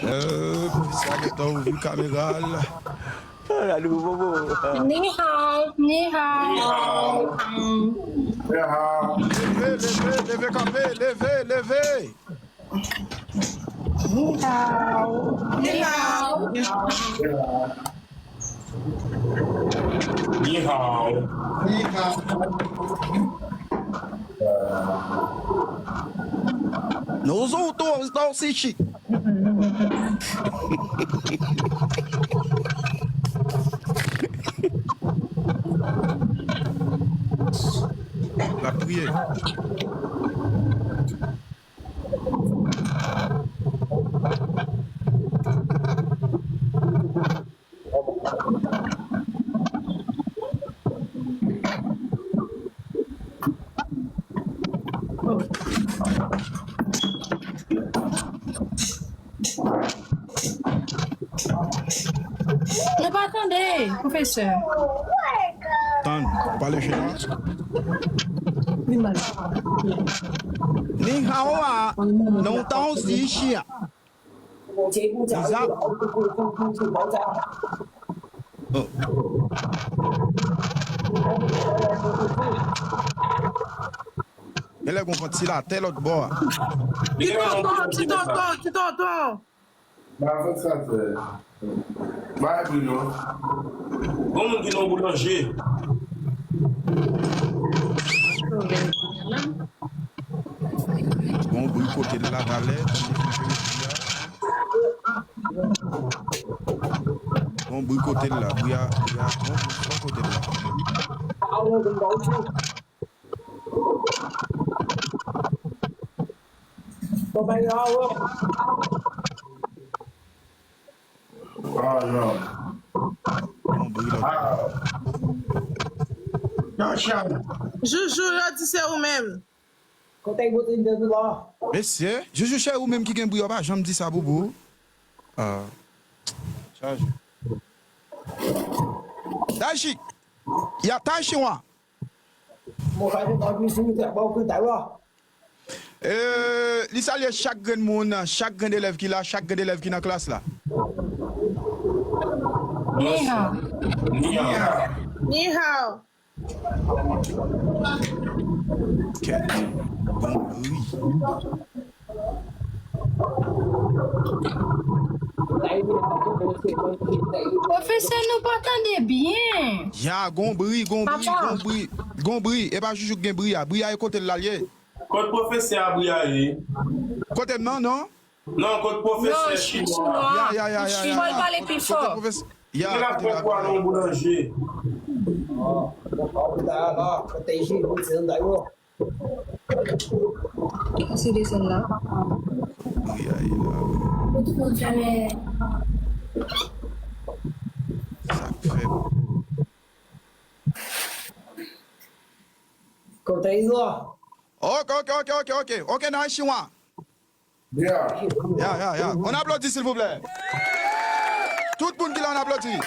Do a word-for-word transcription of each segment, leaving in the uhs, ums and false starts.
Euh, pwofesè a gentan ouvri kamera l. Ah, la, nou bobo. Ni hao. Ni hao. Ni hao. Ni hao. Leve, leve, leve kanpe, leve, leve. Ni hao. Ni hao. Ni hao. Ni hao. Nosotros estamos ishi. L ap priye. Nou pa tande, pwofesè. Tann, ou pale chinwa? Ni hao a, non tan si chia. Lisa. Oh. Genlè gon ventilatè lòt bò a. Ti tonton, ti tonton, ti tonton. Ba ventilatè. Ba bri non. Gon moun ki nan boulanje. Gon bri kote l la talè. Gon bri kote l la. Bri a, bri a, gon bri fò kote l la. Ah, non. Gon bri la. Ah. Joujou, yo di se ou menm. Kote boutèy de dlo? Mesye, Joujou cheri, ou menm ki gen bri, ou pa janm di sa, boubou. Ah. Chaje. Tachi. Ya Tachi wa. Mwen ka di pa plis, mwen te ba w kritè la. Euh, li salye chak grenn moun, chak grenn elèv ki la, chak grenn elèv ki nan klas la. Ni hao. Ni hao. Ni hao. Kèt. Bon, wi. Pwofesè, nou pa tande byen. Ya, gon bri, gon bri, gon bri, gon bri. E pa Joujou k gen bri a. Bri a e kote l la l ye. Kot pwofesè a bri a ye? Kote m nan, non? Non, kot pwofesè chinwa a? Ya, ya, ya, ya, ya. Fò l pale pi fò. Kote pwofesè? Ya, kote l la? Kote l la? Kote Joujou, kote l la? Pase desann la. Wi, ay, la, wi. Sa k fèt? Kote Izo? Ok, ok, ok, ok, ok. Ok, nan chinwa. Ya, ya, ya. On applaudit, s'il vous plaît. Tout moun ki la, on applaudit.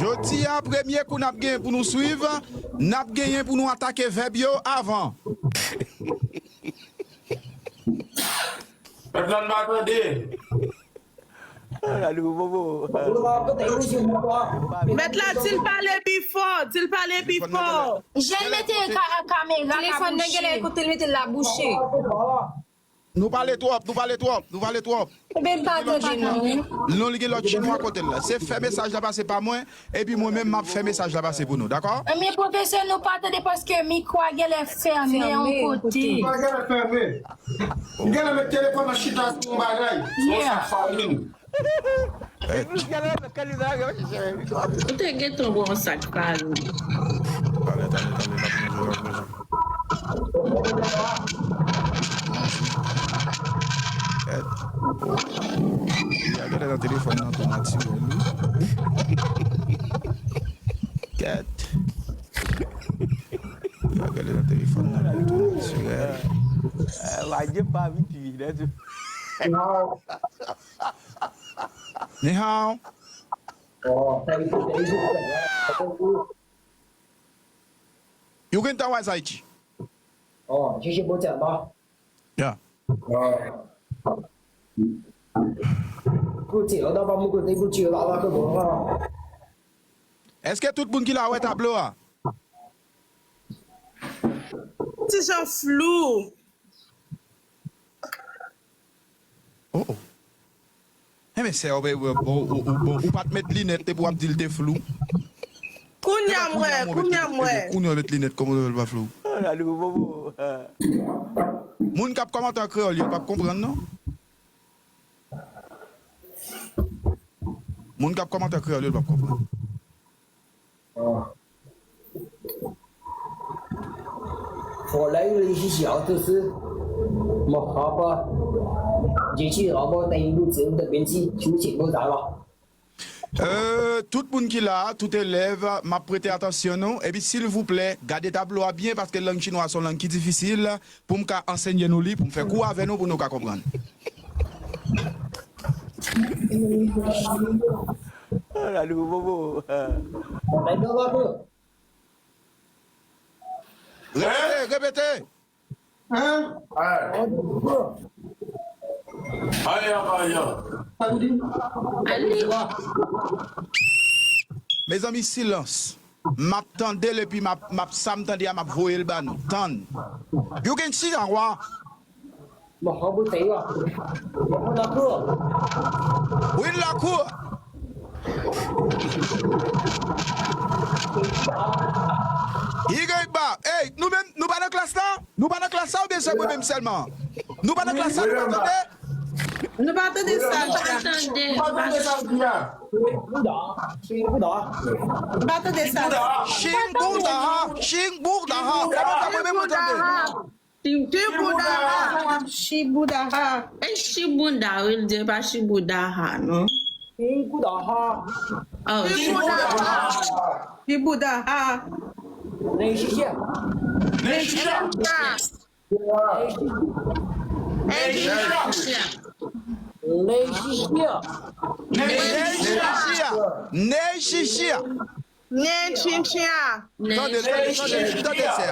Jodi a, premye kou n ap genyen pou nou swiv, n ap genyen pou nou atake vèb yo avan. Pèp la n pa tande. Mèt la di l pale pi fò, di l pale pi fò. Jèn mete ka-, kamera. Telefòn nan genlè kote l mete l la bouche. Nou pale twòp, nou pale twòp, nou pale twòp. Ebyen, m pa tande non. Non, li gen lòt chinwa kote l la. Se fè mesaj la pase pa mwen, epi mwen menm m ap fè mesaj la pase pou nou, dakò? Men pwofesè, nou pa tande paske mikwo a genlè fèmen yon kote. Li genlè fèmen. Li genlè met telefòn nan chita sou yon bagay. Yon sak farin. Ou te gentan bwè yon sak farin. Talè, talè, talè, l ap plonje, l ap plonje. Kèt. Li a genlè nan telefòn nan tou natirèl, wi. Kèt. Li a genlè nan telefòn nan tou natirèl. Eh, pa gen pa vit wi, nèt. Ni hao. Ni hao. Oh, thank you, thank you. You can tell why Haiti. Oh, J J Motel, ba. Yeah. Oh. Kote, ann ap mwen kote, kote, la, la, kote, la. Èske tout moun ki la wè tablo a? Ti jan flou. Oh, oh. Enben, sè, ou, ou, ou, ou, ou, ou pa t met linèt, epi w ap di l te flou. Kounye a m wè, kounye a m wè. Kounye a w met linèt, kòman w fè l pa flou? Moun k ap kòmante an kreyòl yo p ap konprann, non? Moun k ap kòmante an kreyòl yo p ap konprann. 哦，原来你是小偷是吗？好吧，你去好吧，那一路只能等边去出钱不着了。 Euh, tout moun ki la a, tout elèv, m ap prete atansyon nou. Epi, silvouplè, gade tablo a byen, paske lang chinwa se yon lang ki difisil. Pou m ka ansenye nou li, pou m fè kou avè nou, pou nou ka konprann. Repete, repete. Mezanmi, silans. M ap tande l epi m ap, m ap, sa m tande a, m ap voye l ba nou. Tann. You can see that, wa? Mwen ranboute yo. Mwen lakou. Wi, lakou. Igay ba. Ey, nou menm, nou pa nan klas la? Nou pa nan klas la oubyen se mwen menm sèlman? Nou pa nan klas la, nou pa tande? Nou pa tande sa. Nou pa tande. Nou pa tande sa. Chingbouda. Chingbouda. Chingbouda. Chingbouda. Chingbouda. Chingbouda. E chibouda, wi, l di, e pa chibouda, non? Chingbouda. Oh, chibouda. Chibouda. Len chichia. Len chichia. Len chichia. Len chichia. Len chichia. Len chichia. Tande, tande, tande, tande, sè.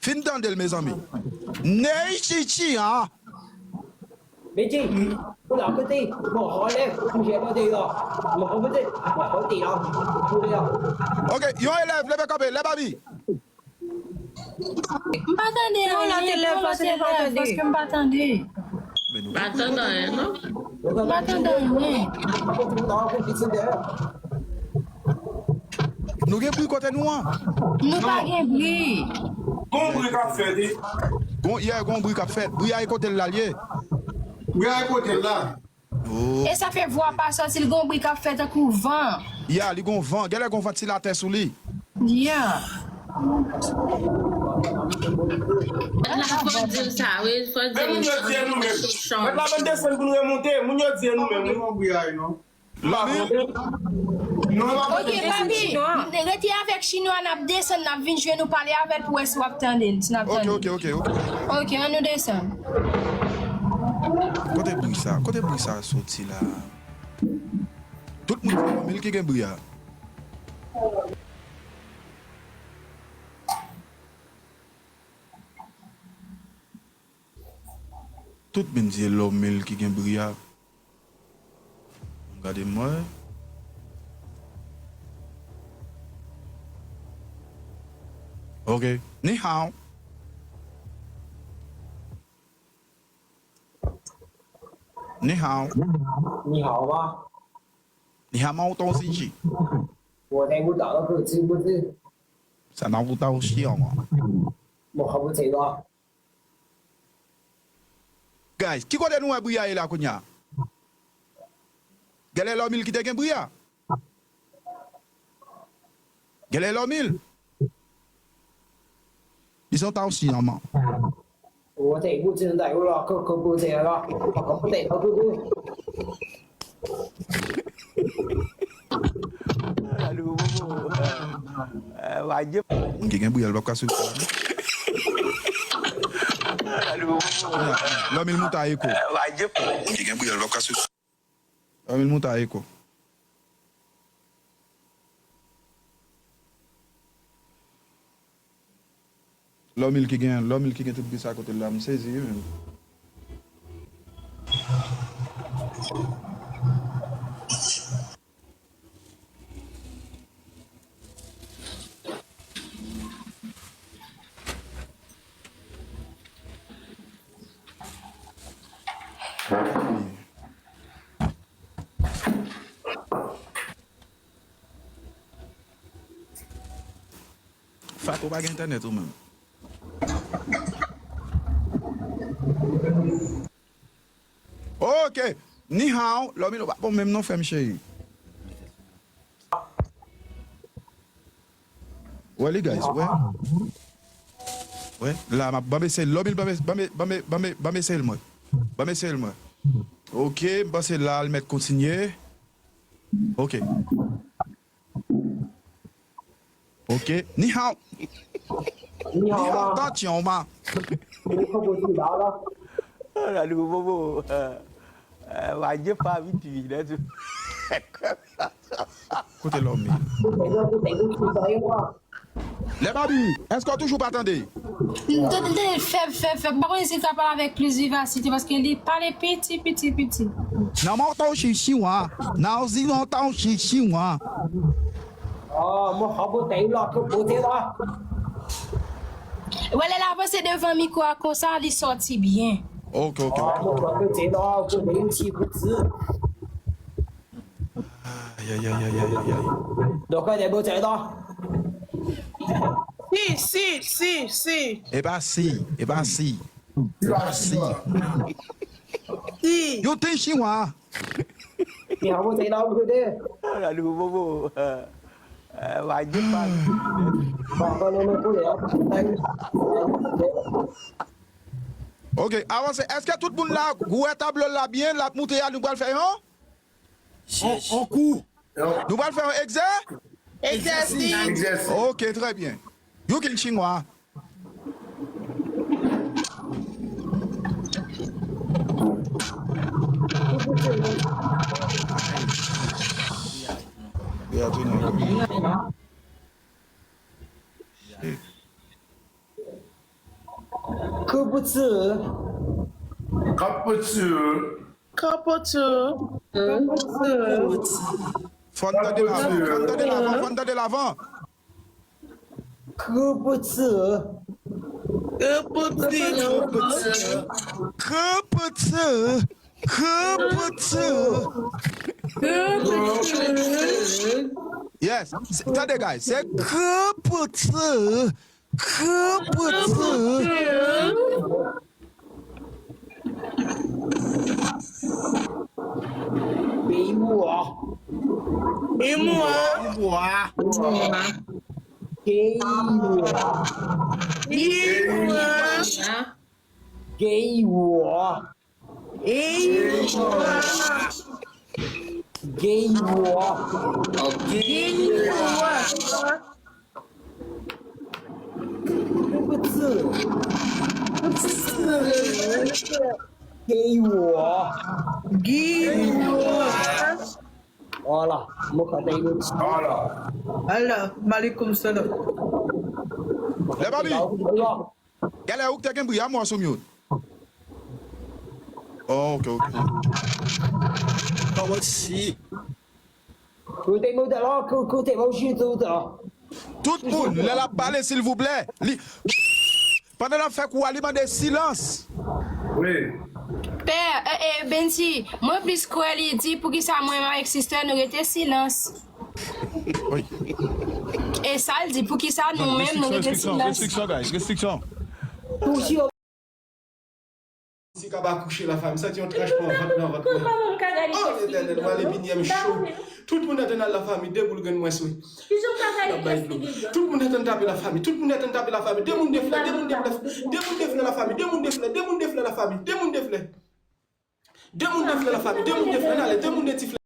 Fin tande l, mezanmi. Ney Chichi, a. Beti, pou la kote, bon, anlè, pou jè mande yo. Bon, kote, bon, kote, la, pou la. Ok, yon elèv, leve kanpe, lè babi. M pa tande anyen, yon lòt elèv, paske m pa tande. Pa tande anyen, non? M pa tande anyen. Nou gen bri kote nou an? Nou pa gen bri. Gon bri k ap fèt, wi. Gon, yè, gon bri k ap fèt. Bri a e kote l la l ye? Bri a e kote l la. Oh. E sa fè vwa pa sòti, l gon bri k ap fè tankou van. Ya, li gon van. Genlè gon vantilatè sou li. Ya. Mèt la fò di l sa, wi, fò di l. Men moun yo di nou menm. Mèt la ban desann pou nou remonte, moun yo di nou menm, wi. Gon bri a, non. Mami? Non, non. Ok, papi, rete avèk chinwa, n ap desann, n ap vin jwenn ou, pale avè l pou wè si w ap tande l, si n ap tande l. Ok, ok, ok, ok. Ok, ann nou desann. Kote bri sa? Kote bri sa soti la? Tout moun se fanmi l ki gen bri a. Tout moun se fanmi l ki gen bri a. Gade m wè. Ok. Ni hao. Ni hao. Ni hao wa. Ni hao ma uta usinchi. Wo ne buta lo ko tsi buti. Sa ma uta ushi ama. Mo ha buta lo. Guys, ki kote nou wè bri a ye la kounye a? Genlè lòmil ki te gen bri a. Genlè lòmil. Li se yon ta osi, manman. Ou te gouti nan tay ou la, koko gouti la, koko gouti la, koko. Moun ki gen bri a, l p ap ka swiv sa. Lòmil mouta eko. Moun ki gen bouyon, l p ap ka sou. Lòmil mouta eko. Lòmil ki gen, lòmil ki gen tout bri sa kote l la, m sezi wi menm. Fato pa gen entènèt ou menm. Ok. Ni hao, lòmil ou pa bon menm non frè m cheri. Wè li guys, wè. Wè, la m ap ban m eseye l, lòmil ban m, ban m, ban m, ban m, ban m eseye l mwen. Ban m eseye l mwen. Ok, m panse la l mèt kontinye. Ok. Ok. Ni hao. Ni hao, ma. Ni hao, ma. Ni hao, ma. Ni hao, ma. Wadye pa vit vit, hein. Kote lòmil. Lè Babi, èske w toujou pa tande? M tande fèb, fèb, fèb. M pa konnen si l ka pale avèk plis vivasite, paske li pale piti, piti, piti. Nan mò ta w chichi wa. Nan zi nan ta w chichi wa. Ah, mwen an botèy la, tout botèy la. Wè, lè l avanse devan mikwo a konsa, li sòti byen. Ok, ok, ok. Ah, mwen an botèy la, tout botèy la. Ay, ay, ay, ay, ay, ay, ay. Donk, ann botèy la. Si, si, si, si. E pa si, e pa si. E pa si. Si. Yo te chiwa. Ki an botèy la ou kote? Gade pou bobo. Eh, eh, wa di pa. Bon, bon, non, non, pou lè, hein. Ok, avanse. Èske tout moun la, ou wè tablo la byen, l ap moute a, nou pral fè yon? On, on kou. Nou pral fè yon egzè? Egzèsis. Egzèsis. Ok, trè byen. Yo ki n chinwa. Kapoutchou. Kapoutchou. Kapoutchou. Kapoutchou. Fò n tande lavan, fò n tande lavan, fò n tande lavan. Kapoutchou. Kapoutchou. Kapoutchou. Kapoutchou. Yes. Se, tande, guys. Se kapoutchou. Kapoutchou. Geywa. Geywa. Geywa. Geywa. Geywa. Geywa. Geywa. Geywa. Geywa. Vwala. Mwen kontan. Vwala. Vwala. Malikum salam. Lè Babi. Gade ou k te gen bri a mwen sou mute. Oh, ok, ok. Kòman si? Koute mwen la, kou-, koute mwen jis tout la. Tout moun, lè l ap pale, silvouplè, li, pandan l ap fè kou a, li mande silans. Wi. Pè, e, e, Benji, mwen plis kwè li di poukisa mwen menm avèk sistè nou rete silans. Wi. E sa l di, poukisa nou menm nou rete silans? Restriksyon, guys, restriksyon. Si kaba kouche la fami, santi yon tranch pran vant nan vant mwen. Oh, Letènèl, mwen ale vini m cho. Tout moun antann al la fami, de boul grenn mwen swe. Tout moun antann tape la fami, tout moun antann tape la fami, de moun de flè, de moun de flè, de moun de flè la fami, de moun de flè, de moun de flè la fami, de moun de flè. De moun de flè la fami, de moun de flè, n ale, de moun de ti flè.